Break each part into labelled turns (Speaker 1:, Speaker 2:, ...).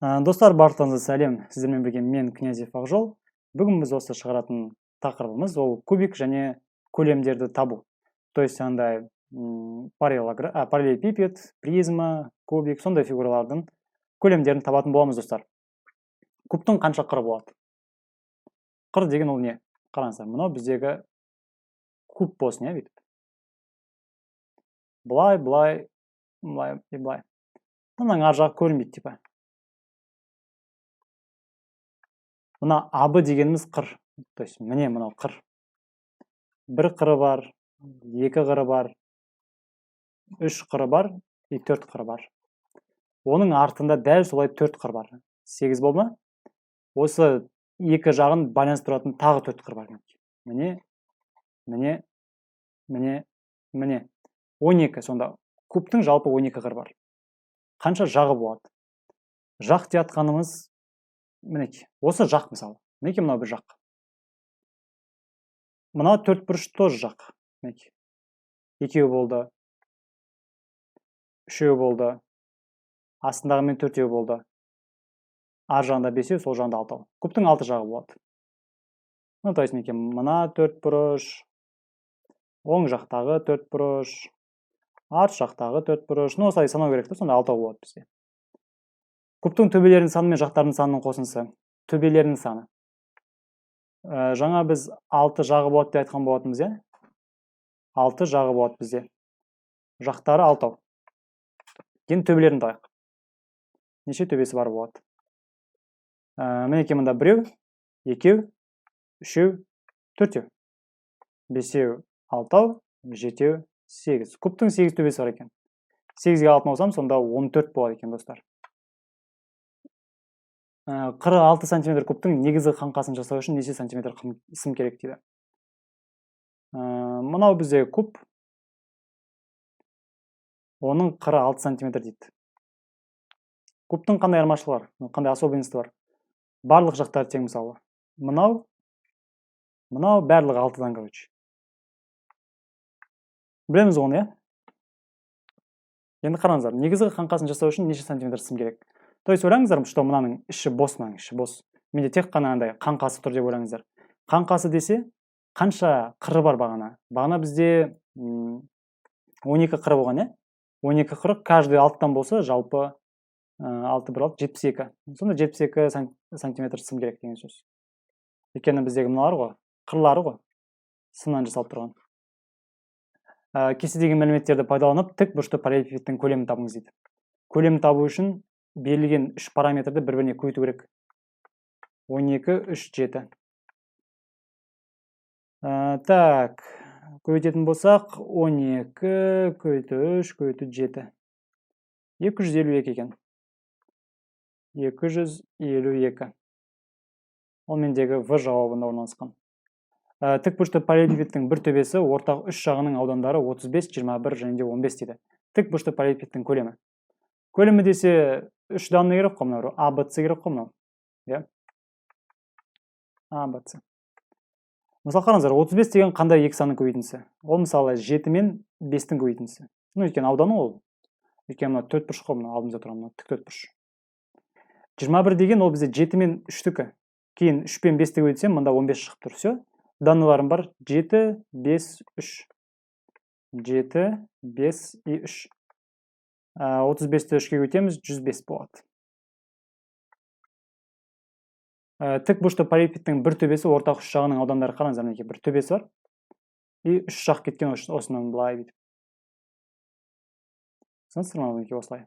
Speaker 1: Достар, барлықтарыңызға сәлем! Сіздермен бірге мен, Князев Ақжол. Бүгін біз осы шығаратын тақырыбымыз ол кубик және көлемдерді табу. То есть андай параллелепипед, призма, кубик, сондай фигуралардың көлемдерін табатын боламыз, достар. Кубтың қанша қыры болады? Қыр деген ол не? Қараңыздар, мынау біздегі куб болсын, иә, бүйтіп. Былай, былай, былай и былай. Мынаның ар жағы көрінбейді, типа. Мына АБ дегеніміз қыр. То есть міне мынау қыр. Бір қыры бар, екі қыры бар, үш қыры бар и төрт қыры бар. Оның артында дәл солай төрт қыр бар. 8 болды ма? Осы екі жағын байланыстыратын тағы төрт қыр бар. Міне, міне, міне, міне. 12. Сонда кубтың жалпы 12 қыры бар. Қанша жағы болады? Жақ деп жатқанымыз мінекей, осы жақ мысалы. Мінекей мынау бір жақ. Мынау төрт бұрыш тоже жақ. Мінекей. Екеу болды. Үшеу болды. Астындағымен төртеу болды. Ар жағында бесеу, сол жағында алтау. Кубтың алты жағы болады. Ну, то есть мінекей мына төрт бұрыш, оң жақтағы төрт бұрыш, арт жақтағы төрт бұрыш. Ну, осылай санау керек та, сонда алтау болады бізде. Кубтың төбелерінің саны мен жақтарының санының қосындысы. Төбелерінің саны. Жаңа біз 6 жағы болады деп айтқан болатынбыз, иә? 6 жағы болады бізде. Жақтары алтау. Енді төбелерін табайық. Неше төбесі бар болады? Мінекей мында біреу, екеу, үшеу, төртеу. Бесеу, алтау, жетеу, сегіз. Кубтың 8 төбесі бар екен. 8-ге алтыны қосамын, сонда 14 болады екен, достар. Қыры 6 сантиметр кубтың негізгі қаңқасын жасау үшін неше сантиметр сым керек дейді. Мынау бізде куб. Оның қыры 6 сантиметр дейді. Кубтың қандай айырмашылығы бар? Қандай особенности бар? Барлық жақтары тең мысалы. Мынау, мынау барлығы 6-дан, короче. Білеміз оны, иә? Енді қараңыздар, негізгі қаңқасын жасау үшін неше сантиметр сым керек? То есть ойлаңыздар, что мынаның іші бос, мынаның іші бос. Менде тек қана андай қаңқасы тұр деп ойлаңыздар. Қаңқасы десе, қанша қыры бар бағана? Бағана бізде 12 қыры болған, иә? 12 қыры, каждый 6-тан болса, жалпы 6 бір 6, 72. Сонда 72 сантиметр сым керек деген сөз. Өйткені біздегі мыналар ғой, қырлары ғой, сымнан жасалып тұрған. Кестедегі мәліметтерді пайдаланып, тік бұрышты параллелепипедтің көлемін табыңыз дейді. Көлемін табу үшін берілген үш параметрді бір-біріне көбейту керек. 12, 3, 7. Так, көбейтетін болсақ, 12 көбейту 3 көбейту 7. 252 екен. 252. Ол мендегі В жауабында орналасқан. Тік бұрышты параллелепипедтің бір төбесі ортақ үш жағының аудандары 35, 21 және де 15 дейді. Тік бұрышты параллелепипедтің көлемі. Көлемі десе, үш данный керек қой мынау, А, Б, С керек қой мынау. Иә? А, Б, С. Мысалы қараңыздар, 35 деген қандай екі санның көбейтіндісі? Ол мысалы 7 мен 5-тің көбейтіндісі. Ну, өйткені ауданы ол. Өйткені мына төрт бұрыш қой, мына алдымызда тұрған мына тік төрт бұрыш. 21 деген ол бізде 7 мен 3-тікі. Кейін 3 пен 5-ті көбейтсем, мында 15 шығып тұр. Все. Данныйларым бар. 7, 5, 3. 7, 5 и 3. 35-ті 3-ке көбейтеміз, 105 болады. Тік бұрышты параллелепипедтің бір төбесі ортақ үш жағының аудандары. Қараңыздар, мінекей бір төбесі бар. И үш жақ кеткен осынан былай бүйтіп. Түсінесіздер ма, мінекей осылай.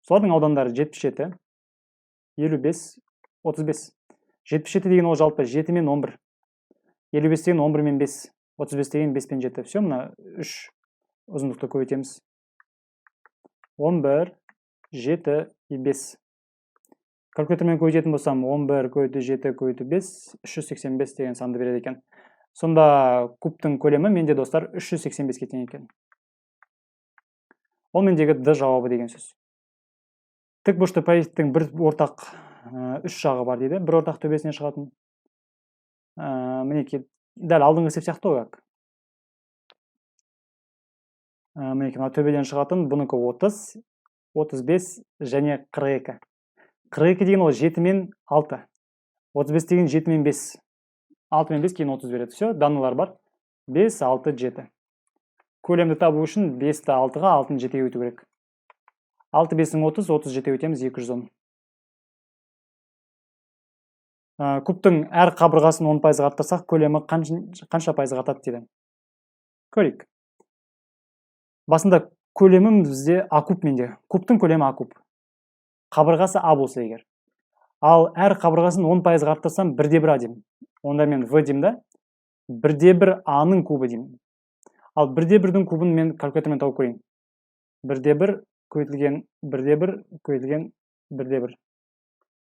Speaker 1: Солардың аудандары 77, 55, 35. 77 деген ол жалпы 7 мен 11. 55 деген 11 мен 5. 35 деген 5 пен 7. Все, мына үш ұзындықты көбейтеміз. 11, 7 и 5. Калькулятормен көбейтетін болсам, 11 көбейту 7 көбейту 5, 385 деген санды береді екен. Сонда кубтың көлемі менде, достар, 385-ке тең екен. Ол мендегі Д жауабы деген сөз. Тік бұрышты параллелепипедтің бір ортақ үш жағы бар дейді, бір ортақ төбесінен шығатын. Мінекей, дәл алдыңғы есеп сияқты ғой, как. Мінекей мына төбеден шығатын, бұнікі 30, 35 және 42. 42 деген ол 7 мен 6. 35 деген 7 мен 5. 6 мен 5 кейін 30 береді. Все, данныйлар бар. 5, 6, 7. Көлемді табу үшін 5-ті 6-ға, 6-ны 7-ге өту керек. 6 5-ің 30, 37-ге өтеміз, 210. Кубтың әр қабырғасын 10 пайызға арттырсақ, көлемі қанша пайызға артады дейді. Көрейік. Басында көлемім бізде А куб менде. Кубтың көлемі А куб. Қабырғасы А болса егер. Ал әр қабырғасын 10 пайызға арттырсам, 1,1 А деймін. Онда мен В деймін да, 1,1 А-ның кубы деймін. Ал 1,1-дің кубын мен калькулятормен тауып көрейін. 1,1 көбейтілген 1,1 көбейтілген 1,1.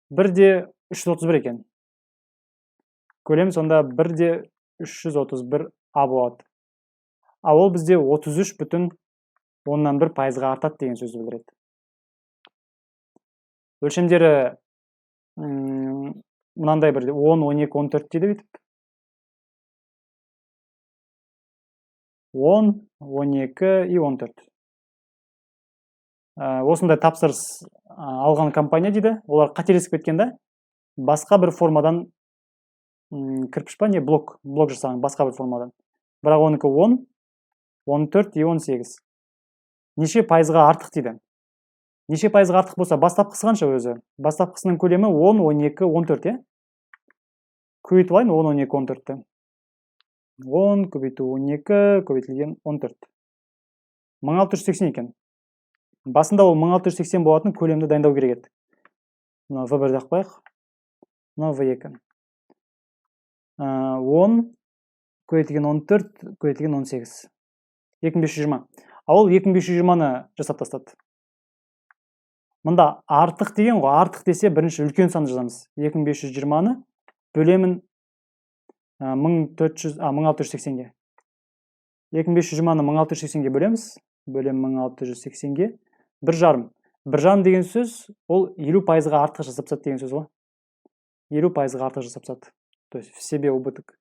Speaker 1: 1,331 екен. Көлем сонда 1,331 А болады. А ол бізде 33,1 пайызға артады деген сөзді білдіреді. Өлшемдері мынандай бір 10, 12, 14 дейді бүйтіп. 10, 12 и 14. Осындай тапсырыс алған компания дейді. Олар қателесіп кеткен да, басқа бір формадан кірпіш па, не блок жасаған басқа бір формадан. Бірақ оныкі 10, 14 и 18. Неше пайызға артық дейді. Неше пайызға артық болса, бастапқысы қанша өзі? Бастапқысының көлемі 10, 12, 14, иә? Көбейтіп алайын 10, 12, 14-ті. 10 көбейту 12 көбейтілген 14. 1680 екен. Басында ол 1680 болатын көлемді дайындау керек еді. Мына В1 деп қояйық. Мына В2. 10 көбейтілген 14 көбейтілген 18. 2520. А ол 2520-ны жасап тастады. Мында артық деген ғой, артық десе бірінші үлкен санды жазамыз. 2520-ны бөлемін 1680-ге. 2520-ны 1680-ге бөлеміз. Бөлем 1680-ге. 1,5. 1,5 деген сөз ол 50 пайызға артық жасап тастады деген сөз ғой. 50 пайызға артық жасап тастады. То есть в себе убыток.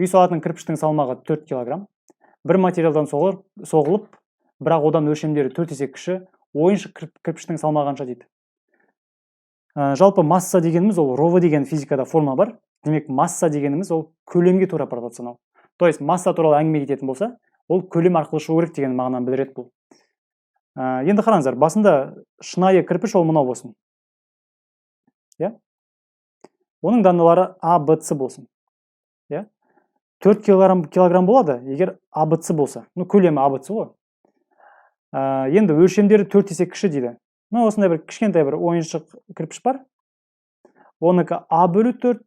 Speaker 1: Үй салатын кірпіштің салмағы 4 килограмм. Бір материалдан соғылып, бірақ одан өлшемдері 4 есе кіші, ойыншық кірпіштің салмағы қанша дейді. Жалпы масса дегеніміз ол РОВ деген физикада форма бар. Демек масса дегеніміз ол көлемге тура пропорционал. То есть масса туралы әңгіме кететін болса, ол көлем арқылы шығу керек деген мағынаны білдіреді бұл. Енді қараңыздар, басында шынайы кірпіш ол мынау болсын. Иә? Оның даналары А, Б, С болсын. Иә? 4 килограмм болады, егер А, Б, С болса. Ну, көлемі А, Б, С ғой. Енді өлшемдері 4 есе кіші дейді. Ну, осындай бір кішкентай бір ойыншық кірпіш бар. Оныкі А бөлу 4,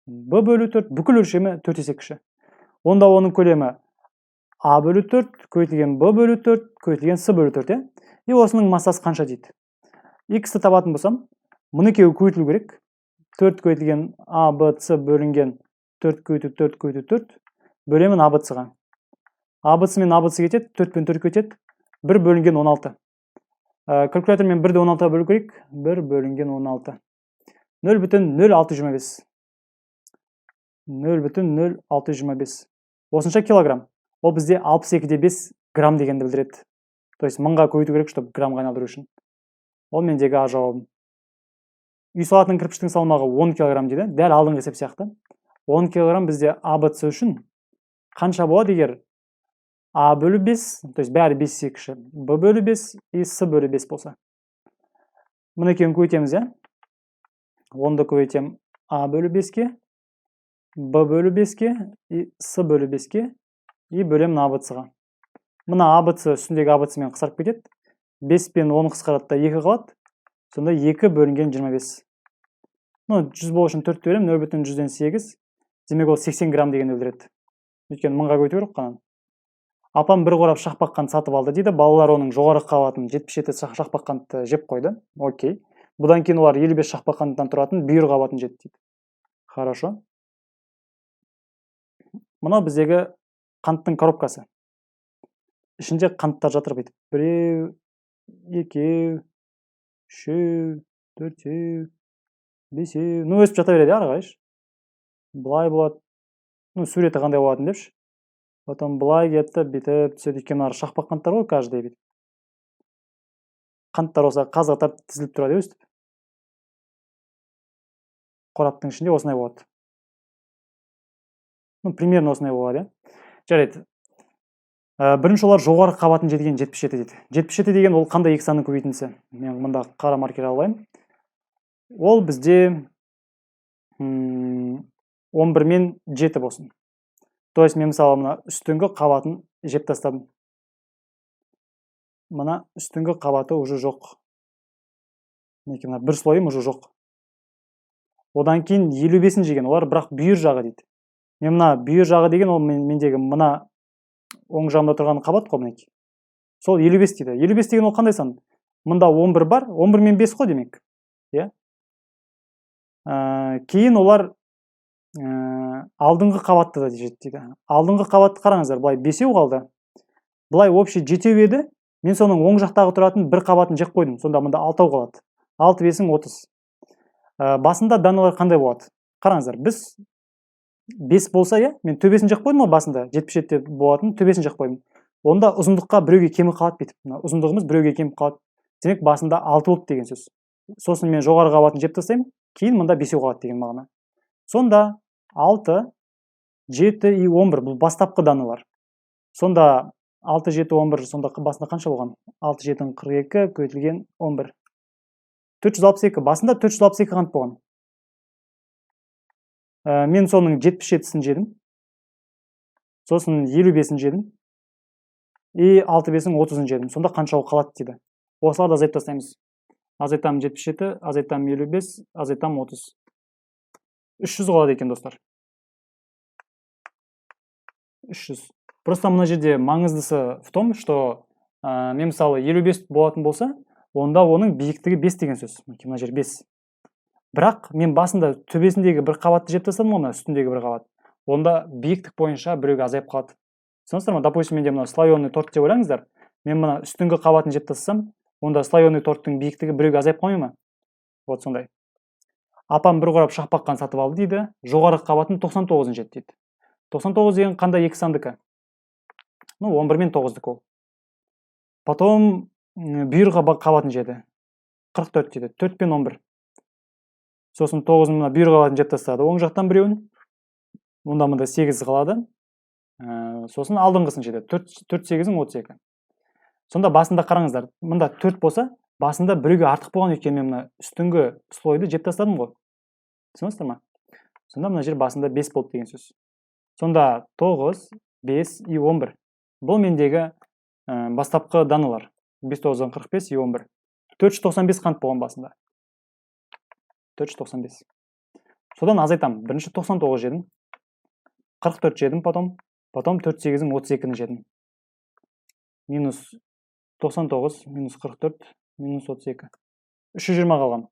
Speaker 1: Б бөлу 4, бүкіл өлшемі 4 есе кіші. Онда оның көлемі А бөлу 4, көбейтілген Б бөлу 4, көбейтілген С бөлу 4, иә? И осының массасы қанша дейді. X-ті табатын болсам, мұны екеуі көбейтілу керек. 4 көбейтілген А, Б, С бөлінген 4 көбейту 4 көбейту 4 бөлемін А, Б, С-ға. А, Б, С мен А, Б, С кетеді, 4 пен 4 кетеді, 1 бөлінген 16. Калькулятормен 1-ді 16-ға бөлу керек. 1 бөлінген 16. 0,0625. 0,0625. Осынша килограмм. Ол бізде 62,5 грамм дегенді білдіреді. То есть мыңға көбейту керек, чтобы граммға айналдыру үшін. Ол мендегі А жауабым. Үй салатын кірпіштің салмағы 10 килограмм дейді. Дәл алдыңғы есеп сияқты. 10 килограмм бізде А, Б, С үшін қанша болады егер А бөлу 5, то есть бәрі 5 есе кіші, Б бөлу 5 и С бөлу 5 болса. Мұны екеуін көбейтеміз, иә? 10-ды көбейтем А бөлу 5-ке, Б бөлу 5-ке и С бөлу 5-ке и бөлемін А, Б, С-ға. Мына А, Б, С үстіндегі А, Б, С мен қысқарып кетеді. 5 пен 10 қысқарады да 2 қалады. Сонда 2 бөлінген 25. Ну, 100 болу үшін 4 бөлемін, 0,8. Демек ол 80 грамм дегенді білдіреді. Өйткені мыңға көбейту керек қой. Апам бір қорап шақпақ қант сатып алды дейді. Балалар оның жоғарғы қабатын 77 шақпақ қантты жеп қойды. Окей. Бұдан кейін олар 55 шақпақ қанттан тұратын бүйір қабатын жеді дейді. Хорошо. Мынау біздегі қанттың коробкасы. Ішінде қанттар жатыр бүйтіп. Біреу, екеу, үшеу, төртеу, бесеу. Ну, өсіп жата береді ары қарайшы. Былай болады. Ну, суреті қандай болатын депші. Потом былай кетті, бүйтіп түседі. Өйткені мыналар шақпақ қанттар ғой, каждый бүйтіп. Қанттар болса қаз қатар тізіліп тұрады өстіп. Қораптың ішінде осындай болады. Ну, примерно осындай болады, иә. Жарайды. Бірінші олар жоғарғы қабатын жеткен 77 дейді. 77 деген ол қандай екі санның көбейтіндісі? Мен мында қара маркер алайын. Ол бізде 11 мен 7 болсын. То есть мен мысалы мына үстіңгі қабатын жеп тастадым. Мына үстіңгі қабаты уже жоқ. Мінекей мына бір слойым уже жоқ. Одан кейін 55-ін жеген, олар бірақ бүйір жағы дейді. Мен мына бүйір жағы деген ол мендегі мына оң жағында тұрған қабат қой мінекей. Сол 55 дейді. 55 деген ол қандай сан? Мында 11 бар, 11 мен 5 қой демек. Иә? Кейін олар алдыңғы қабатты да жетті дейді. Алдыңғы қабатты қараңыздар, былай 5 қалды. Былай общий 7 еді. Мен соның оң жақтағы тұратын бір қабатын жеп қойдым. Сонда мында 6 қалады. 6 5 30. Басында даналар қандай болады? Қараңыздар, біз 5 болса, иә, мен төбесін жеп қойдым ғой басында, 77 болатын төбесін жеп қойдым. Онда ұзындыққа біреуге кемі қалады бүйтіп. Мына ұзындығымыз біреуге кеміп қалады. Демек, басында 6 болды деген сөз. Сосын мен жоғарғы қабатын жеп тастаймын, кейін мында 5 қалады деген мағына. Сонда 6, 7 и 11 бұл бастапқы даналар. Сонда 6, 7, 11, сонда басында қанша болған? 6, 7, 42 көбейтілген 11. 462, басында 462 қант болған. Мен соның 77-сін жедім. Сосын 55-ін жедім. И 6 5-ің 30-ын жедім. Сонда қанша қалады дейді. Осыларды азайтып тастаймыз. Азайтамын 77, азайтамын 55, азайтамын 30. 300 қалады екен, достар. 300. Просто мына жерде маңыздысы в том, что мен мысалы 55 болатын болса, онда оның биіктігі 5 деген сөз. Мінекей мына жер 5. Бірақ мен басында төбесіндегі бір қабатты жеп тастадым ғой, мына үстіндегі бір қабат. Онда биіктік бойынша біреуге азайып қалады. Түсінесіздер ма? Допустим, менде мына слоеный торт деп ойлаңыздар. Мен мына үстіңгі қабатын жеп тастасам, онда слоеный торттың биіктігі біреуге азайып қалмай ма? Вот сондай. Апам бір қорап шақпақ қан сатып алды дейді. Жоғарғы қабатын 99-ын жеді дейді. 99 деген қандай екі сандікі? Ну, 11 мен 9-дікі ол. Потом бүйір қабатын жеді. 44 дейді. 4 пен 11. Сосын 9-ын мына бүйір қабатын жеп тастады. Оң жақтан біреуін. Онда мында 8 қалады. Сосын алдыңғысын жеді. 4 сегізің 32. Сонда басында қараңыздар, мында 4 болса, басында біреуге артық болған, өйткені мен мына үстіңгі слойды жеп тастадым ғой. Түсінесіздер ма? Сонда мына жер басында 5 болды деген сөз. Сонда 9, 5 и 11. Бұл мендегі бастапқы даналар. 5 тоғыздан 45 и 11. 495 қант болған басында. 495. Содан азайтамын. Бірінші 99 жедім. 44 жедім потом. Потом 4 сегізің 32-ні жедім. Минус 99, минус 44, минус 32. 320 қалған.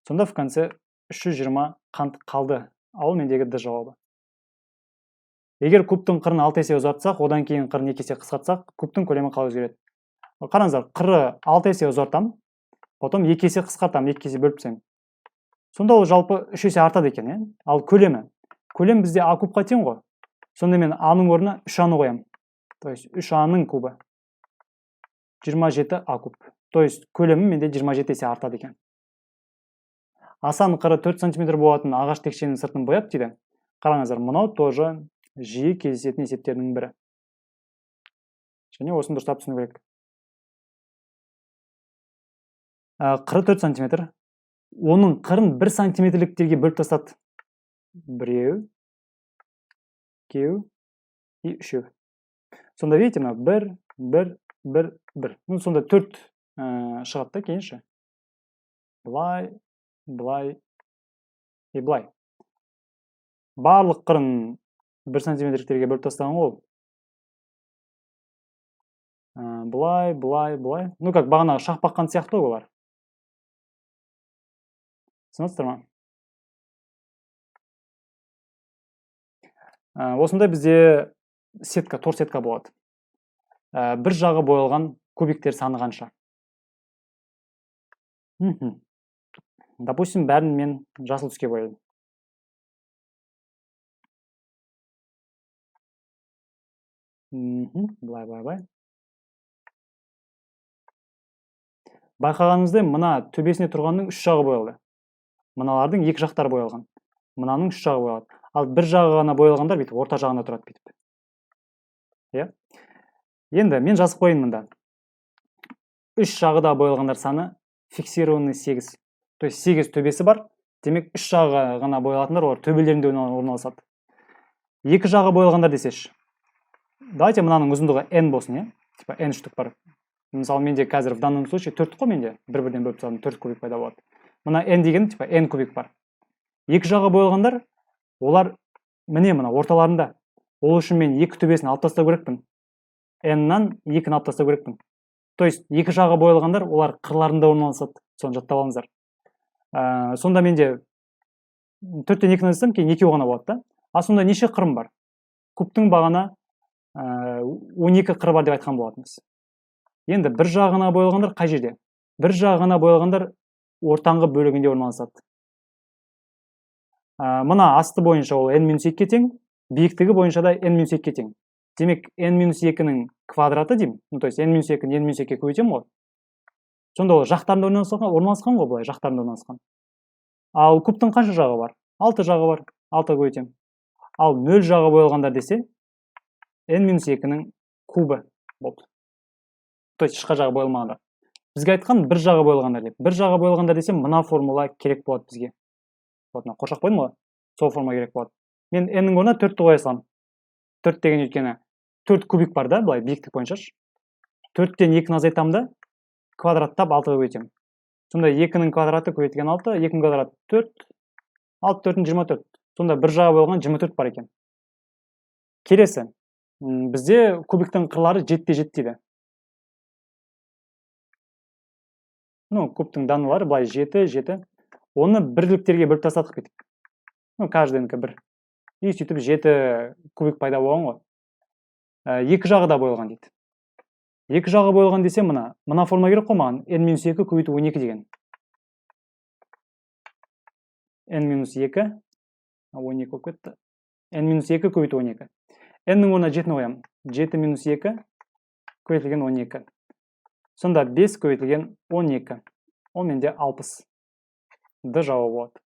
Speaker 1: Сонда в конце 320 қант қалды. Ал мендегі Д жауабы. Егер кубтың қырын 6 есе ұзартсақ, одан кейін қырын 2 есе қысқартсақ, кубтың көлемі қалай өзгереді? Қараңыздар, қыры 6 есе ұзартам, потом 2 есе қысқартам, 2 есе бөліп тастаймын. Сонда ол жалпы 3 есе артады екен, иә? Ал көлемі? Көлем бізде А кубқа тең ғой. Сонда мен А-ның орнына 3 А-ны қоямын. То есть 3 А-ның кубы. 27 А куб. То есть көлемі менде 27 есе артады екен. Асан қыры 4 сантиметр болатын ағаш текшенің сыртын бояп дейді. Қараңыздар, мынау тоже жиі кездесетін есептердің бірі. Және осыны дұрыстап түсіну керек. Қыры 4 сантиметр. Оның қырын 1 сантиметрліктерге бөліп тастады. Біреу, екеу и үшеу. Сонда видите, мынау 1, 1, 1, 1. Ну, сонда 4 шығады да кейінші. Былай, былай и былай. Барлық қырын 1 сантиметрліктерге бөліп тастаған ғой ол. Былай, былай, былай. Ну, как бағанағы шақпақ қант сияқты ғой олар. Түсінесіздер ма? Осындай бізде сетка, тор сетка болады. Бір жағы боялған кубиктер саны қанша? Допустим, бәрін мен жасыл түске боядым. Былай, былай, былай. Байқағанымыздай, мына төбесіне тұрғанның үш жағы боялды. Мыналардың екі жақтары боялған. Мынаның үш жағы боялады. Ал бір жағы ғана боялғандар бүйтіп орта жағында тұрады бүйтіп. Иә? Енді мен жазып қояйын мында. Үш жағы да боялғандар саны фиксированный 8. То есть 8 төбесі бар. Демек, үш жағы ғана боялатындар олар төбелерінде орналасады. Екі жағы боялғандар десеші. Давайте мынаның ұзындығы n болсын, иә? Типа n штук бар. Мысалы, менде қазір в данном случае 4 қой менде. Бір-бірден бөліп тастадым, 4 кубик пайда болады. Мына n деген типа n кубик бар. Екі жағы боялғандар, олар міне мына орталарында. Ол үшін мен екі төбесін алып тастау керекпін. N-нан екіні алып тастау керекпін. То есть екі жағы боялғандар, олар қырларында орналасады. Соны жаттап алыңыздар. Сонда менде төрттен екіні алсам, кейін екеу ғана болады да. А сонда неше қырым бар? Кубтың бағана 12 қыры бар деп айтқан болатынбыз. Енді бір жағына боялғандар қай жерде? Бір жағына боялғандар ортаңғы бөлігінде орналасады. Мына асты бойынша ол n минус екіге тең, биіктігі бойынша да n минус екіге тең. Демек, n минус екінің квадраты деймін. Ну, то есть n минус екіні n минус екіге көбейтемін ғой. Сонда ол жақтарында орналасқан ғой, былай жақтарында орналасқан. Ал кубтың қанша жағы бар? 6 жағы бар. 6 көбейтемін. Ал 0 жағы боялғандар десе, n минус екінің кубы болды. То есть ешқай жағы боялмағандар. Бізге айтқан бір жағы боялғандар деп. Бір жағы боялғандар десем, мына формула керек болады бізге. Вот мына қоршап қойдым ғой, сол формула керек болады. Мен n-нің орнына төртті қоя саламын. 4 деген өйткені 4 кубик бар да, былай биіктік бойынша. 4-тен екіні азайтамын да, квадраттап 6-ға көбейтемін. Сонда 2-нің квадраты көбейтілген 6, 2-нің квадраты 4, 6 төртін 24. Сонда бір жағы боялған 24 бар екен. Келесі. Бізде кубиктің қырлары 7-те 7 дейді. Ну, кубтың даналары былай 7, 7. Оны бірліктерге бөліп тастадық бүйтіп. Ну, каждыйнікі бір. И сөйтіп 7 кубик пайда болған ғой. Екі жағы да боялған дейді. Екі жағы боялған десем, мына форма керек қой маған. N минус екі көбейту 12 деген. N минус екі, 12 болып кетті. N минус екі көбейту 12. N-нің орнына жетіні қоямын. 7 минус екі көбейтілген 12. Сонда 5 көбейтілген 12. Ол менде 60. Д жауабы болады.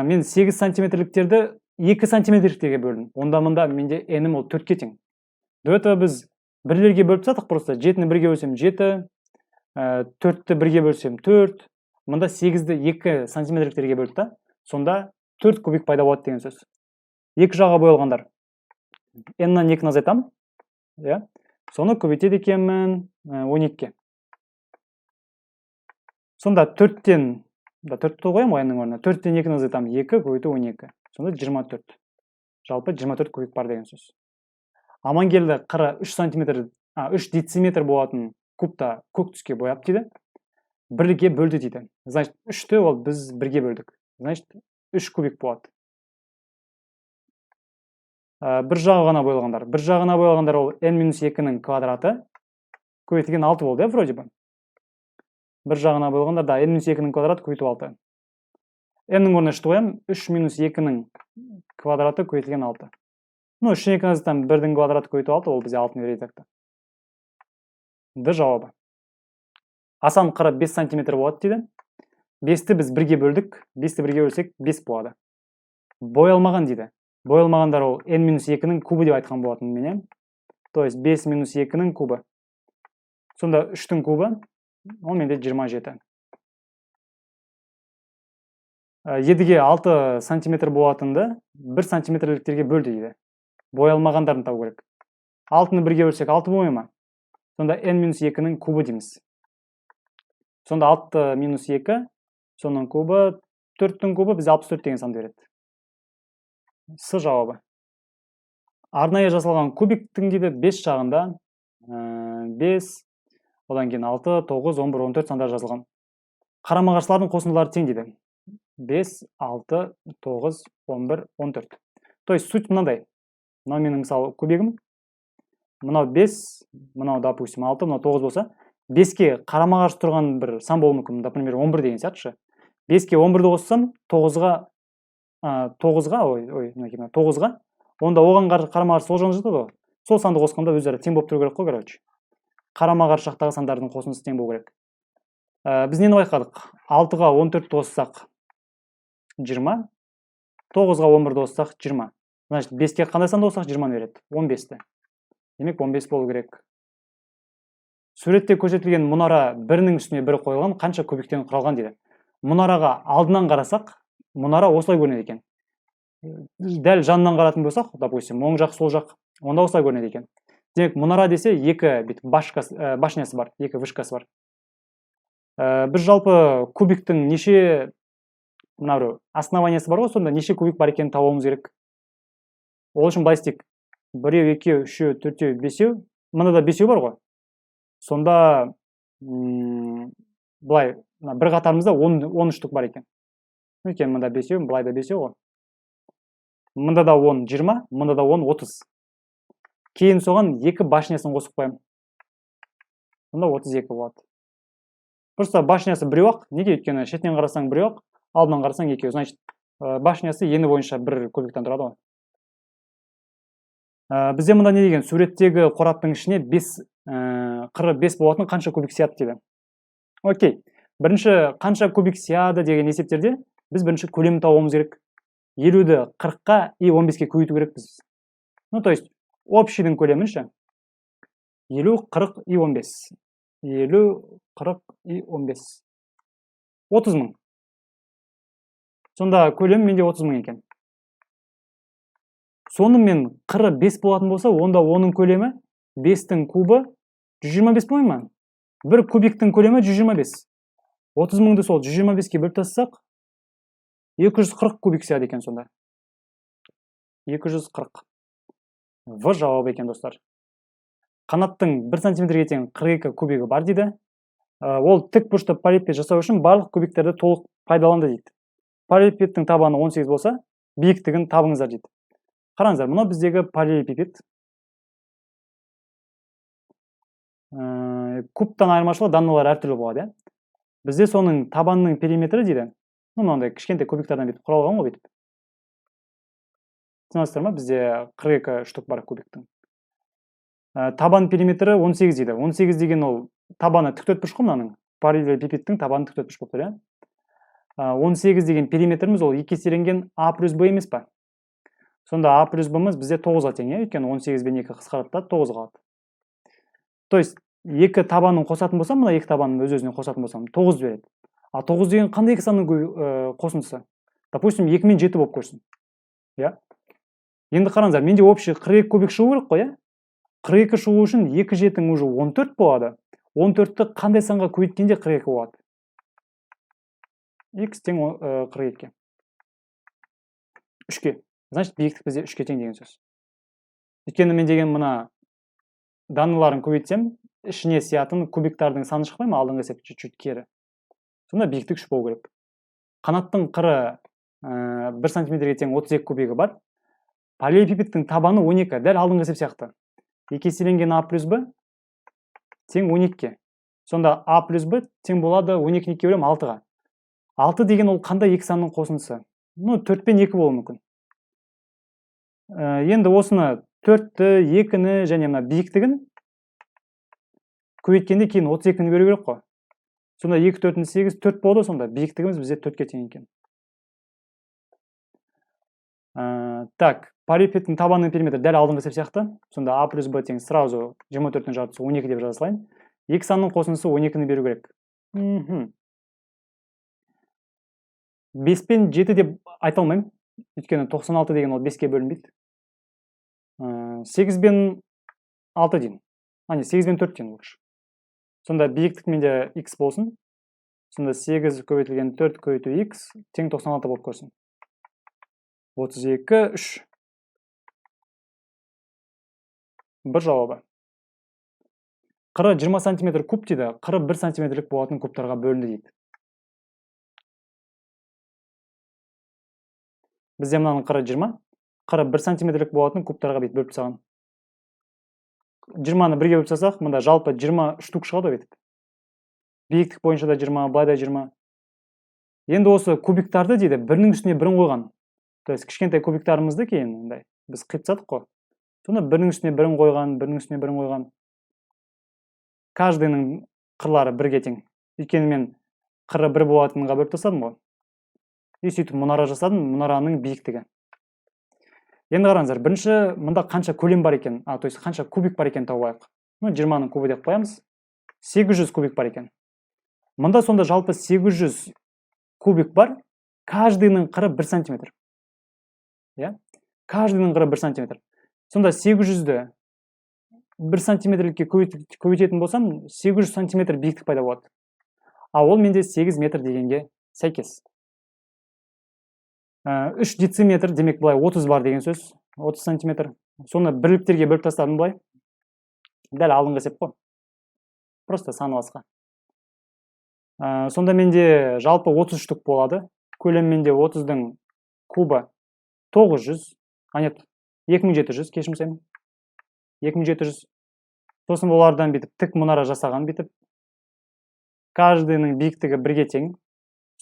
Speaker 1: Мен 8 сантиметрліктерді 2 сантиметрліктерге бөлдім. Онда мында менде n-ім ол 4-ке тең. До этого біз бірлерге бөліп тастадық просто. 7-ні бірге бөлсем 7, 4-ті бірге бөлсем 4. Мында 8-ді 2 сантиметрліктерге бөлдік та. Сонда 4 кубик пайда болады деген сөз. Екі жаға боялғандар. N-нан екіні азайтамын. Иә. Соны көбейтеді екенмін 12-ге. Сонда төрттен, да, төртті қоямын ғой n-нің орнына. Төрттен екіні азайтамын. 2 көбейту 12. Сонда 24. Жалпы 24 кубик бар деген сөз. Амангелді қыры 3 сантиметр, 3 дециметр болатын кубта көк түске бояп дейді. Бірге бөлді дейді. Значит, 3-ті ол біз бірге бөлдік. Значит, 3 кубик болады. Бір жағы ғана боялғандар. Бір жағына боялғандар ол n минус екінің квадраты көбейтілген 6 болды, иә, вроде бы. Бір жағына боялғандар, да, n минус екінің квадраты көбейту 6. N-нің орнына үшті қоямын. 3 минус екінің квадраты көбейтілген 6. Ну, үштен екіні азайтамын, бірдің квадраты көбейту 6, ол бізде алтыны береді так. Д жауабы. Асан қыры 5 сантиметр болады дейді. 5-ті біз бірге бөлдік. 5-ті бірге бөлсек 5 болады. Боялмаған дейді. Боялмағандар ол n минус екінің кубы деп айтқан болатын мен, иә. То есть 5 минус екінің кубы. Сонда 3-тің кубы, ол менде 27. Едіге 6 сантиметр болатынды 1 сантиметрліктерге бөлді дейді. Боялмағандарын табу керек. 6-ны бірге бөлсек 6 болмай ма? Сонда n минус екінің кубы дейміз. Сонда 6 минус 2, соның кубы, 4-тің кубы бізде 64 деген санды береді. С жауабы. Арнайы жасалған кубиктің дейді 5 жағында, 5, одан кейін 6, 9, 11, 14 сандар жазылған. Қарама-қарсылардың қосындылары тең дейді. 5, 6, 9, 11, 14. То есть суть мынандай. Мынау менің мысалы кубигім. Мынау 5, мынау, допустим, 6, мынау 9 болса, 5-ке қарама-қарсы тұрған бір сан болуы мүмкін. Например, 11 деген сияқты ше. 5-ке 11-ді қоссам, 9-ға, 9-ға, ой, ой, мінекей мына 9-ға, онда оған қарама-қарсы сол жағында жатады ғой. Сол санды қосқанда өзара тең болып тұру керек қой, короче. Қарама-қарсы жақтағы сандардың қосындысы тең болу керек. Біз нені байқадық? 6-ға 14-ті қоссақ 20, 9-ға 11-ді қоссақ 20. Значит, 5-ке қандай санды қоссақ 20-ны береді? 15-ті. Демек, 15 болу керек. Суретте көрсетілген мұнара бірінің үстіне бірі қойылған қанша кубиктен құралған дейді. Мұнараға алдынан қарасақ, мұнара осылай көрінеді екен. Дәл жанынан қаратын болсақ, допустим, оң жақ, сол жақ, онда осылай көрінеді екен. Демек, мұнара десе екі бүйтіп башнясы бар, екі вышкасы бар. Біз жалпы кубиктің неше мына біреу основаниясы бар ғой, сонда неше кубик бар екенін табуымыз керек. Ол үшін былай істейік. Біреу, екеу, үшеу, төртеу, бесеу. Мында да бесеу бар ғой. Сонда былай мына бір қатарымызда 13 штук бар екен. Өйткені мында бесеу, былай да бесеу ғой. Мында да 10, 20, мында да 10, 30. Кейін соған екі башнясын қосып қоямын. Сонда 32 болады. Просто башнясы біреу ақ. Неге? Өйткені шетінен қарасаң біреу ақ, алдынан қарасаң екеу. Значит, башнясы ені бойынша бір кубиктен тұрады ғой. Бізде мында не деген? Суреттегі қораптың ішіне 5, қыры 5 болатын қанша кубик сияды дейді. Окей. Бірінші қанша кубик сияды деген есептерде біз бірінші көлемін табуымыз керек. 50-ді 40-қа и 15-ке көбейту керекпіз. Ну, то есть, общийдің көлемін ше. 50, 40 и 15. 50, 40 и 15. 30 мың. Сонда көлем менде 30 мың екен. Сонымен қыры 5 болатын болса, онда оның көлемі 5-тің кубы 125 болмай ма? Бір кубиктің көлемі 125. 30 мыңды сол 125-ке бөліп тастасақ, 240 кубик сияды екен сонда. 240. В жауабы екен, достар. Қанаттың 1 сантиметрге тең 42 кубигі бар дейді. Ол тік бұрышты параллелепипед жасау үшін барлық кубиктерді толық пайдаланды дейді. Параллелепипедтің табаны 18 болса, биіктігін табыңыздар дейді. Қараңыздар, мынау біздегі параллелепипед. Кубтан айырмашылығы данныйлар әртүрлі болады, иә? Бізде соның табанның периметрі дейді. Ну, мынандай кішкентай кубиктардан бүйтіп құралған ғой бүйтіп. Түсінесіздер ма? Бізде 42 штук бар кубиктің. Табан периметрі 18 дейді. 18 деген ол табаны тік төртбұрыш қой мынаның. Параллелепипедтің табаны тік төртбұрыш болып тұр, иә? 18 деген периметріміз ол екі еселенген а плюс б емес па? Сонда а плюс б-мыз бізде 9-ға тең, иә? Өйткені 18 бен 2 қысқарады да 9 қалады. То есть екі табанын қосатын болсам, мына екі табанын өз-өзіне қосатын болсам, 9 береді. А 9 деген қандай екі санның қосындысы? Допустим, 2 мен 7 болып көрсін. Иә? Енді қараңыздар, менде общий 42 кубик шығу керек қой, иә? 42 шығу үшін 2 жетің уже 14 болады. 14-ті қандай санға көбейткенде 42 болады? X тең 42-ге. 3-ке. Значит, биіктік бізде 3-ке тең деген сөз. Өйткені мен деген мына данныйларын көбейтсем, ішіне сиятын кубиктардың саны шықпай ма, алдыңғы есеп чуть-чуть кері. Сонда биіктік 3 болу керек. Қанаттың қыры 1 сантиметрге тең 32 кубигі бар. Параллелепипедтің табаны 12, дәл алдыңғы есеп сияқты. Екі еселенген а плюс б тең 12-ге. Сонда а плюс б тең болады 12-ні екіге бөлемін 6-ға. 6 деген ол қандай екі санның қосындысы? Ну, 4 пен 2 болуы мүмкін. Енді осыны 4-ті, 2-ні және мына биіктігін көбейткенде кейін 32-ні беру керек қой. Сонда 2 4 8, 4 болды, сонда биіктігіміз бізде 4-ке тең екен. Так, параллелепипедтің табанының периметрі дәл алдыңғы есеп сияқты. Сонда а плюс б тең сразу 24-тің жартысы 12 деп жаза салайын. Екі санның қосындысы 12-ні беру керек. 5 пен 7 деп айта алмаймын. Өйткені 96 деген ол 5-ке бөлінбейді. 8 пен 6 дейін. А, не, 8 пен 4 дейін лучше. Сонда биіктік менде x болсын. Сонда 8 көбейтілген 4 көбейту x тең 96 болып көрсін. 32, 3. Бір жауабы. Қыры 20 сантиметр куб дейді, қыры 1 сантиметрлік болатын кубтарға бөлінді дейді. Бізде мынаның қыры 20, қыры 1 сантиметрлік болатын кубтарға бүйтіп бөліп тастаған. 20-ны бірге бөліп тастасақ, мында жалпы 20 штук шығады бүйтіп. Биіктік бойынша да 20, былай да 20. Енді осы кубиктарды дейді бірінің үстіне бірін қойған. То есть кішкентай кубиктарымызды кейін мындай біз қиып тастадық қой. Сонда бірінің үстіне бірін қойған, бірінің үстіне бірін қойған. Каждый ның қырлары бірге тең. Өйткені мен қыры бір болатынға бөліп тастадым ғой. И сөйтіп мұнара жасадым, мұнараның биіктігі. Енді қараңыздар, бірінші мында қанша көлем бар екен, то есть қанша кубик бар екен тауып алайық. Ну, 20-ның кубы деп қоямыз. 800 кубик бар екен. Мында сонда жалпы 800 кубик бар, каждый ның қыры 1 сантиметр. Иә? Каждый ның қыры 1 сантиметр. Сонда 800-ді 1 сантиметрлікке көбейтетін болсам, 800 сантиметр биіктік пайда болады. А ол менде 8 метр дегенге сәйкес. 3 дециметр, демек, былай 30 бар деген сөз, 30 сантиметр. Соны бірліктерге бөліп тастадым былай. Дәл алдыңғы есеп қой. Просто саны басқа. Сонда менде жалпы 30 штук болады. Көлем менде 30-дың кубы 900, а нет, 2700, кешірім сұраймын. 2700. Сосын олардан бүйтіп тік мұнара жасаған бүйтіп. Каждый ның биіктігі бірге тең.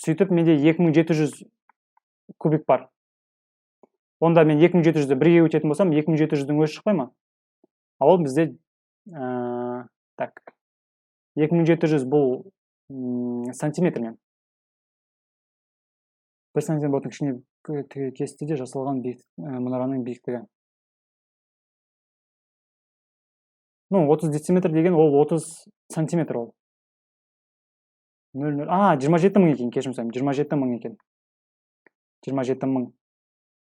Speaker 1: Сөйтіп менде 2700 кубик бар. Онда мен 2700-ді бірге өтетін болсам, 2700-дің өзі шықпай ма? А ол бізде так, 2700 бұл сантиметрмен. 1 сантиметр болатын кішкене кестеде жасалған мұнараның биіктігі. Ну, 30 дециметр деген ол 30 сантиметр ол. 0, 0, а, 27 мың екен, кешірім сұраймын, 27 мың екен. 27 мың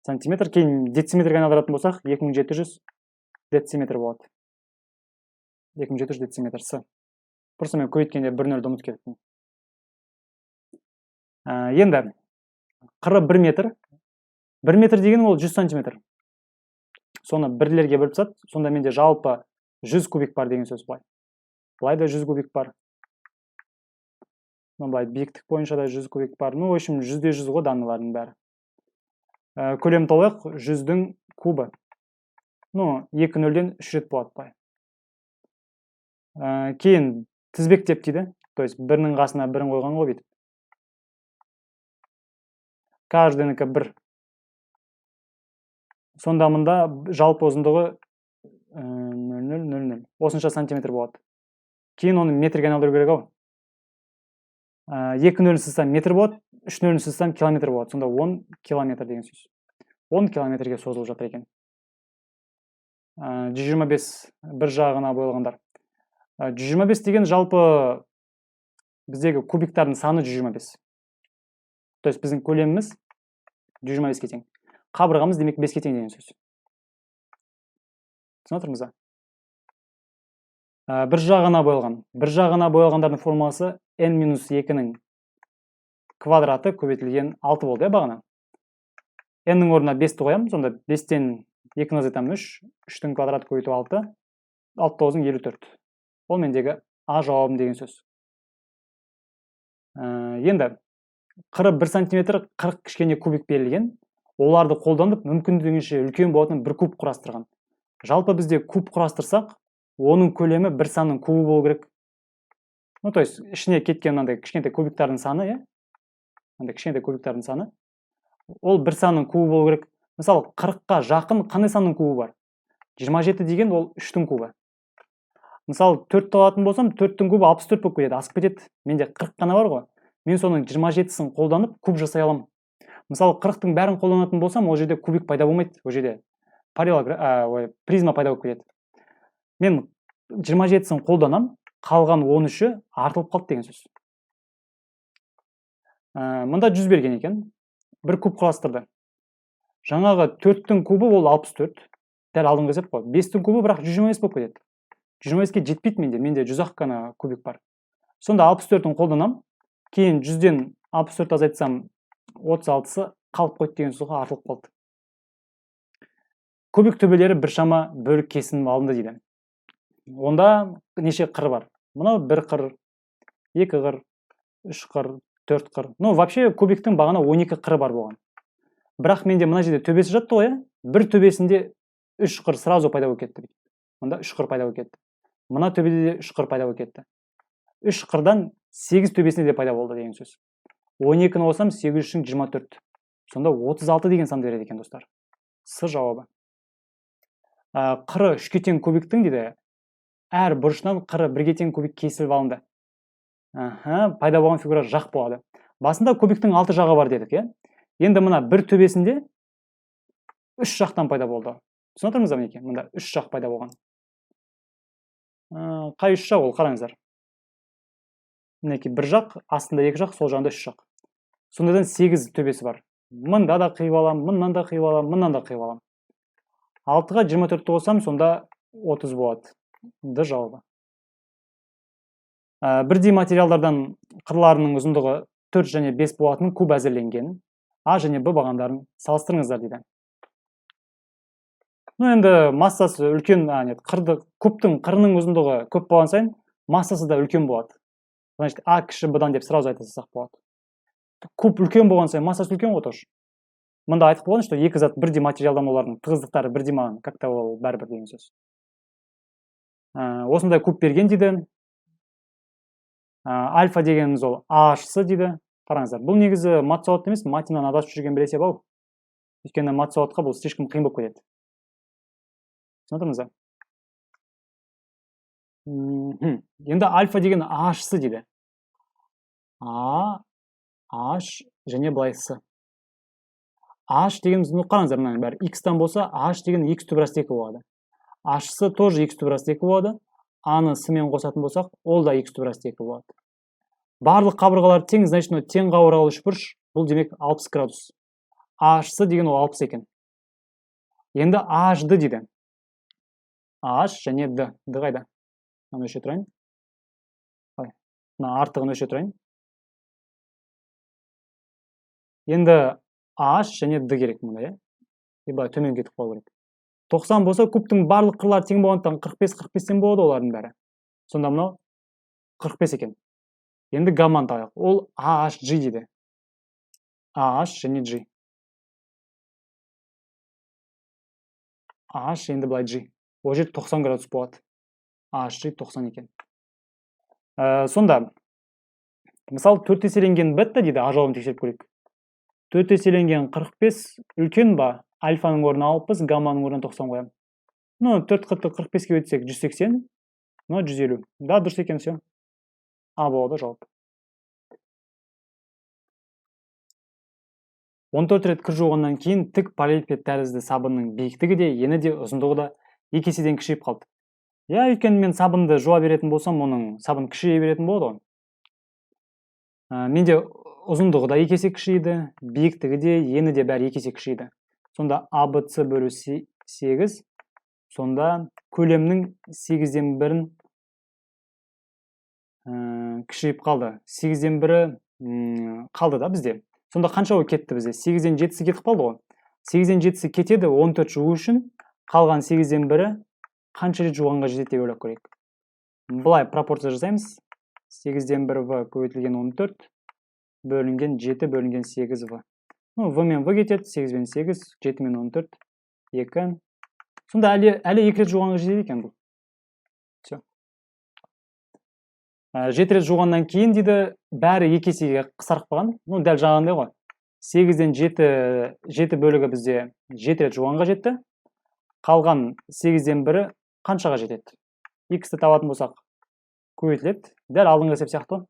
Speaker 1: сантиметр. Кейін дециметрге айналдыратын болсақ, 2700 дециметр болады. 2700 дециметр с. Просто мен көбейткенде бір нөлді ұмытып кеттім. Енді қыры 1 метр. 1 метр деген ол 100 сантиметр. Соны бірлерге бөліп тастады. Сонда менде жалпы 100 кубик бар деген сөз былай. Былай да 100 кубик бар. Ну, былай биіктік бойынша да 100 кубик бар. Ну, в общем, 100-де 100 ғой данный лардың бәрі. Көлем табайық, 100-дің кубы. Ну, 2 нөлден 3 рет болады былай. Кейін тізбектеп дейді. То есть бірінің қасына бірін қойған ғой бүйтіп. Каждый нікі бір. Сонда мында жалпы ұзындығы 0,000. Осынша сантиметр болады. Кейін оны метрге айналдыру керек ау. 2 нөлін сызсам метр болады, 3 нөлін сызсам километр болады. Сонда 10 километр деген сөз. 10 километрге созылып жатыр екен. 125 бір жағына боялғандар. 125 деген жалпы біздегі кубиктардың саны 125. То есть біздің көлеміміз 125-ке тең. Қабырғамыз, демек, 5-ке тең деген сөз. Түсініп отырмыз ба? Бір жағына боялған. Бір жағына боялғандардың формуласы n минус 2-нің квадраты көбейтілген 6 болды, иә, бағана. N-нің орнына 5-ті қоямын, сонда 5-тен 2-ні азайтамын 3, 3-тің квадраты көбейту 6, 6 тоғыздың 54. Ол мендегі А жауабым деген сөз. Енді қыры 1 сантиметр 40 кішкене кубик берілген. Оларды қолданып, мүмкіндігінше үлкен болатын бір куб құрастырған. Жалпы бізде куб құрастырсақ, оның көлемі бір санның кубы болу керек. Ну, то есть ішіне кеткен мынандай кішкентай кубиктардың саны, иә? Мынандай кішкентай кубиктардың саны. Ол бір санның кубы болу керек. Мысалы, 40-қа жақын қандай санның кубы бар? 27 деген ол 3-тің кубы. Мысалы, 4-ті алатын болсам, 4-тің кубы 64 болып кетеді, асып кетеді. Менде 40 қана бар ғой. Мен соның 27-сін қолданып куб жасай аламын. Мысалы, 40-тың бәрін қолданатын болсам, ол жерде кубик пайда болмайды, ол жерде ой, призма пайда болып кетеді. Мен 27-сін қолданам, қалған 13-і артылып қалды деген сөз. Мында 100 берген екен. Бір куб құрастырды. Жаңағы 4-тің кубы ол 64. Дәл алдыңғы есеп қой. 5-тің кубы бірақ 125 болып кетеді. 125-ке жетпейді менде. Менде 100 ақ қана кубик бар. Сонда 64-ін қолданам. Кейін 100-ден 64 азайтсам, 36-сы қалып қойды деген сөз ғой, артылып қалды. Кубик төбелері біршама бөлік кесім алынды дейді. Онда неше қыр бар? Мынау бір қыр, екі қыр, үш қыр, төрт қыр. Ну, вообще кубиктің бағана 12 қыры бар болған. Бірақ менде мына жерде төбесі жатты ғой, иә? Бір төбесінде үш қыр сразу пайда болып кетті. Мында үш қыр пайда болып кетті. Мына төбеде де үш қыр пайда болып кетті. Үш қырдан 8 төбесінде де пайда болды деген сөз. 12-ні қосам, 8 үшін 24. Сонда 36 деген санды береді екен, достар. С жауабы. Қыры үшке тең кубиктің дейді. Әр бұрышынан қыры бірге тең кубик кесіліп алынды. Аха, пайда болған фигура жақ болады. Басында кубиктің 6 жағы бар дедік, иә? Енді мына бір төбесінде 3 жақтан пайда болды. Түсініп отырмыз ба мінекей? Мында 3 жақ пайда болған. Қай 3 жақ ол? Қараңыздар. Мінекей бір жақ, астында 2 жақ, сол жағында 3 жақ. Сондадан 8 төбесі бар. Мында да қиып аламын, мындан да қиып аламын, мындан да қиып аламын. 6-ға 24-ті қосам, сонда 30 болады. Д жауабы. Бірдей материалдардан қырларының ұзындығы 4 және 5 болатын куб әзірленген. А және Б бағандарын салыстырыңыздар дейді. Ну, енді массасы үлкен, а, нет, қырды, кубтың қырының ұзындығы көп болған сайын массасы да үлкен болады. Значит, А кіші Б-дан деп сразу айта салсақ болады. Куб үлкен болған сайын массасы үлкен ғой тоже. Мында айтып қойған, что екі зат бірдей материалдан, олардың тығыздықтары бірдей, маған как-то ол бәрібір деген сөз. Осындай куб берген дейді. Альфа дегеніміз ол АHC дейді. Қараңыздар, бұл негізі матсауат емес, матемнан адасып жүрген бір есеп ау. Өйткені матсауатқа бұл слишком қиын болып кетеді. Түсініп отырмыз ба? Енді альфа деген AHC дейді. А, H және былай С. H дегеніміз, ну, қараңыздар, мынаның бәрі X-тан болса, H деген X түбір асты 2 болады. HC тоже X түбір асты 2 болады. А-ны С-мен қосатын болсақ, ол да X түбір асты 2 болады. Барлық қабырғалар тең, значит, мынау тең қабырғалы үшбұрыш, бұл демек 60 градус. HC деген ол 60 екен. Енді HD дейді. H және D. D қайда? Мынаны өшіре тұрайын. Ой, мына артығын өшіре тұрайын. Енді H және D керек мұнда, иә? И былай төмен кетіп қалу керек. 90 болса, кубтың барлық қырлары тең болғандықтан 45 45-тен болады олардың бәрі. Сонда мынау 45 екен. Енді гамманы табайық. Ол AHG дейді. AH және G. H енді былай G. Ол жерде 90 градус болады. AHG 90 екен. Сонда мысалы 4 еселенген бета дейді, А жауабын тексеріп көрейік. 4 еселенген 45 үлкен ба? Альфаның орнына 60, гамманың орнына 90 қоямын. Ну, 4 қырықты 45-ке өтсек 180, ну, 150. Да, дұрыс екен, все. А болады жауап. 14 рет кір жуғаннан кейін тік параллелепипед тәрізді сабынның биіктігі де, ені де, ұзындығы да 2 еседен кішірейіп қалды. Иә, өйткені мен сабынды жуа беретін болсам, оның сабын кішірейе беретін болады ғой. Менде ұзындығы да 2 есе кішірейді, биіктігі де, ені де бәрі 2 есе кішірейді. Сонда А, Б, С бөлу 8, сонда көлемнің 8-ден бірін кішірейіп қалды. 8-ден бірі қалды да бізде. Сонда қанша ой кетті бізде? 8-ден 7-сі кетіп қалды ғой. 8-ден 7-сі кетеді 14 жуу үшін, қалған 8-ден бірі қанша рет жуғанға жетеді деп ойлап көрейік. Былай пропорция жасаймыз. 8-ден 1 В көбейтілген 14 бөлінген 7 бөлінген 8 В. Ну, В мен В кетеді, 8 бен 8, 7 мен 14, 2. Сонда әлі 2 рет жуғанға жетеді екен бұл. Все. 7 рет жуғаннан кейін дейді, бәрі 2 есеге қысқарып қалған. Ну, дәл жаңағындай ғой. 8-ден 7 бөлігі бізде 7 рет жуғанға жетті. Қалған 8-ден бірі қаншаға жетеді? X-ті табатын болсақ, көбейтіледі. Дәл алдыңғы есеп сияқты.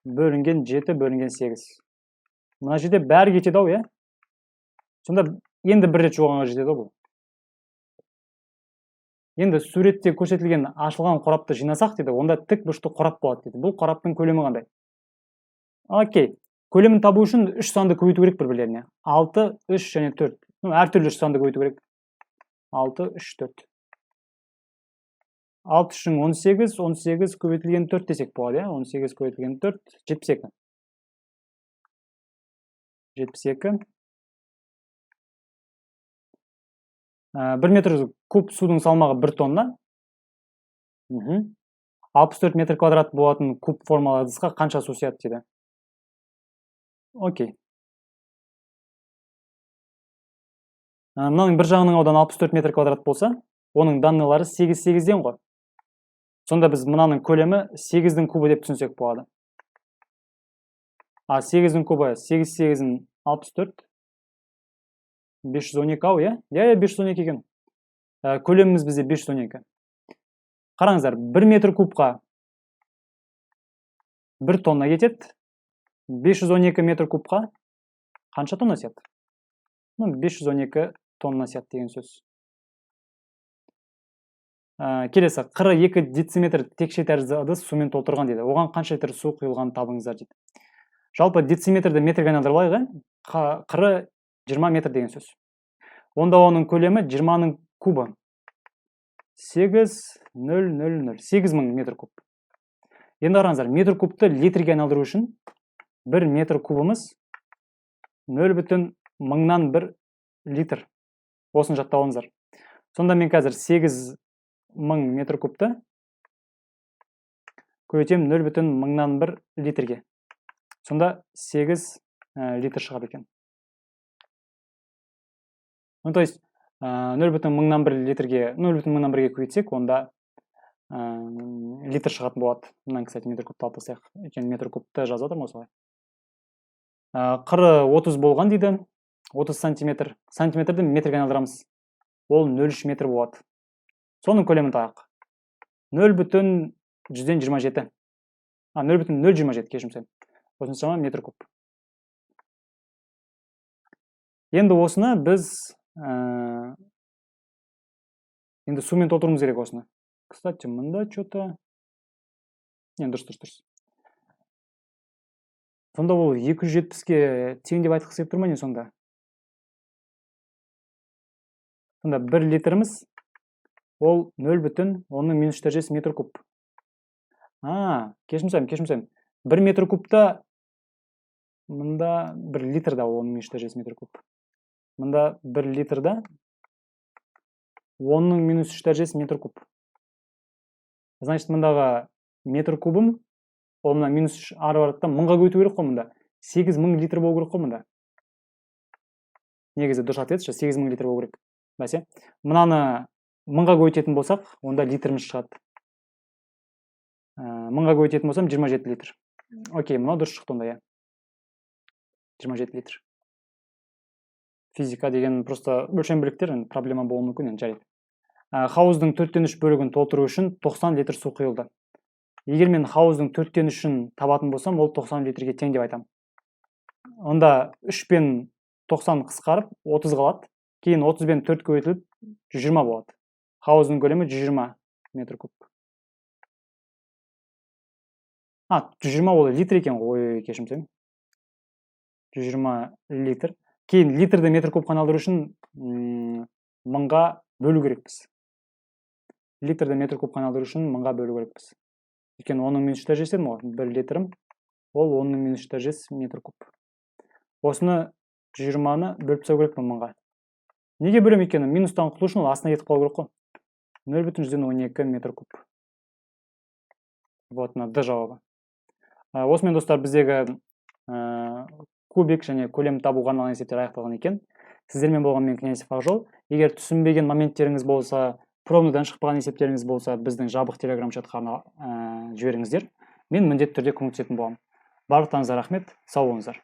Speaker 1: Бөлінген 7 бөлінген 8. Мына жерде бәрі кетеді ау, иә? Сонда енді бір рет жуғанға жетеді ғой бұл. Енді суретте көрсетілген ашылған қорапты жинасақ дейді, онда тік бұрышты қорап болады дейді. Бұл қораптың көлемі қандай? Окей. Көлемін табу үшін 3 санды көбейту керек бір-бірлеріне. 6, 3 және 4. Ну, әртүрлі 3 санды көбейту керек. 6, 3, 4. 6 үшін 18, 18 көбейтілген 4 десек болады, иә? 18 көбейтілген 4, 72. 72. 1 метр куб судың салмағы 1 тонна. 64 метр квадрат болатын куб формалы ыдысқа қанша су сияды дейді. Окей. Мынаның бір жағының ауданы 64 метр квадрат болса, оның данныйлары 8 8-ден ғой. Сонда біз мынаның көлемі 8-дің кубы деп түсінсек болады. А 8-дің кубы 8 8-дің 64. 512 ау, иә? Иә, иә, 512 екен. Көлеміміз бізде 512. Қараңыздар, 1 метр кубқа 1 тонна кетеді. 512 метр кубқа қанша тонна сияды? Ну, 512 тонна сияды деген сөз. Келесі, қыры 2 дециметр текше тәрізді ыдыс сумен толтырған дейді. Оған қанша литр су құйылғанын табыңыздар дейді. Жалпы дециметрді метрге айналдырып алайық, ә? Қыры 20 метр деген сөз. Онда оның көлемі 20-ның кубы. 8, 0, 0, 0, 8000 метр куб. Енді қараңыздар, метр кубты литрге айналдыру үшін 1 метр кубымыз 0,001 литр. Осыны жаттап алыңыздар. Сонда мен қазір 8000 метр кубты көбейтемін 0,001 литрге. Сонда 8 литр шығады екен. Ну, то есть 0,001 литрге, 0,001-ге көбейтсек, онда литр шығатын болады. Мынаны, кстати, метр кубты алып тастайық. Өйткені метр кубты жазып жатырмын осылай. Қыры 30 болған дейді. 30 сантиметр. Сантиметрді метрге айналдырамыз. Ол 0,3 метр болады. Соның көлемін табайық. 0,127. А, 0,027, кешірім сұраймын. Осыншама метр куб. Енді осыны біз енді сумен толтыруымыз керек осыны. Кстати, мында что-то. Не, дұрыс, дұрыс, дұрыс. Сонда ол 270-ке тең деп айтқысы келіп тұр ма, не сонда? Сонда 1 литріміз ол 0,10 минус 3 дәрежесі метр куб. А, кешірім сұраймын, кешірім сұраймын. 1 метр кубта мында 1 литрда 10 минус 3 дәрежесі метр куб. Мында 1 литрда 10-ның минус 3 дәрежесі метр куб. Значит, мындағы метр кубым ол мына минус 3 ары барады да, мыңға көбейту керек қой мында. 8000 литр болу керек қой мында. Негізі дұрыс ответ 8000 литр болу керек. Бәсе. Мынаны мыңға көбейтетін болсақ, онда литріміз шығады. Мыңға көбейтетін болсам, 27 литр. Окей, мынау дұрыс шықты онда, иә. 27 литр. Физика деген просто өлшем бірліктер, енді проблема болуы мүмкін енді, жарайды. Хауыздың 3/4 бөлігін толтыру үшін 90 литр су құйылды. Егер мен хауыздың 3/4-ін табатын болсам, ол 90 литрге тең деп айтамын. Онда 3 пен 90 қысқарып, 30 қалады. Кейін 30 бен 4 көбейтіліп, 120 болады. Хауыздың көлемі 120 метр куб. А, 120 ол литр екен ғой. Ой, кешірім сұраймын. 120 литр. Кейін литрді метр кубқа айналдыру үшін мыңға бөлу керекпіз. Литрді метр кубқа айналдыру үшін мыңға бөлу керекпіз. Өйткені 10-ның минус 3 дәрежесі дедім ғой. 1 литрім ол 10-ның минус 3 дәрежесі метр куб. Осыны 120-ны бөліп тастау керекпін мыңға. Неге бөлемін? Өйткені минустан құтылу үшін ол астына кетіп қалу керек қой. 0,12 метр куб. Вот мына Д жауабы. Осымен, достар, біздегі кубик және көлем табуға арналған есептер аяқталған екен. Сіздермен болған мен, Князев Ақжол. Егер түсінбеген моменттеріңіз болса, пробныйдан шықпаған есептеріңіз болса, біздің жабық телеграм чатқа жіберіңіздер. Мен міндетті түрде көмектесетін боламын. Барлықтарыңызға рахмет, сау болыңыздар.